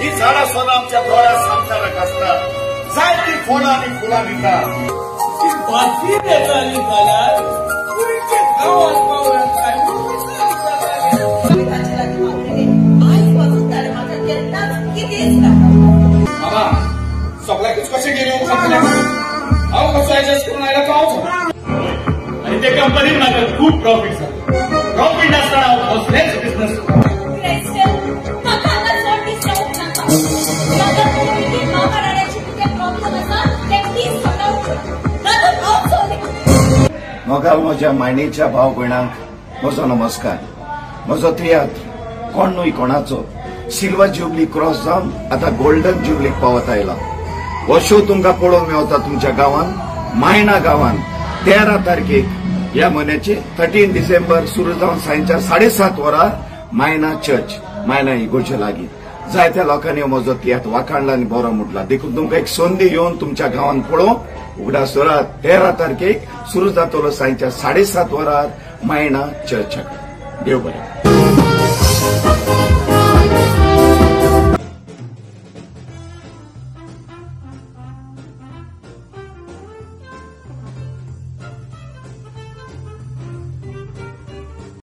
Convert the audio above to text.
ही झाडां सदां आमच्या दोळ्या सामकार आसतात, जायती फळां आनी फुलां दिता. ती बातमी येताली जाल्यार खंयच्या गांवात पावल्यात काय म्हणून ताचे लागीं मागलेली आयज पासून ताणें म्हाका केन्नाच कितेंच नाका. मामा सगळ्याकूच कशें घेवन सांगलें, हांव कसो एडजस्ट करून आयला तो हांव. आनी ते कंपनीन म्हाका खूब प्रॉफीट जालो. प्रॉफीट आसतना हांव कसलेच बिझनस म्हाका आतां चड दीस रावूंक नाका. दादा, तुमी मामा डाड्याची कितें प्रॉब्लम आसा तें प्लीज सॉर्ट आवट कर. दादा, हांव सॉरी. मोगाल म्हज्या मायणेच्या भाव भयणांक म्हजो नमस्कार. म्हजो तियात्र कोण न्हय कोणाचो सिल्वर जुबली क्रॉस जावन आतां गोल्डन जुबलीक पावत आयला. हो शो तुमकां पळोवंक मेवता तुमच्या गांवांत, मायणा गांवांत 13 तारखेक ह्या म्हयन्याचे 13 डिसेंबर सुरू जावन सांजच्या 7:30 वरां मायणा चर्च, मायणा इगोर्जे लागीं. जायत्या लोकांनी म्हजो तियात्र वाखाणला आनी बरो म्हटला. देखून तुमकां एक संदी येवन तुमच्या गांवांत पळोवंक उगडास दवरात. 13 तारखेक सुरू जातलो सांजच्या 7:30 वरां मायणा चर्चा. देव बरें.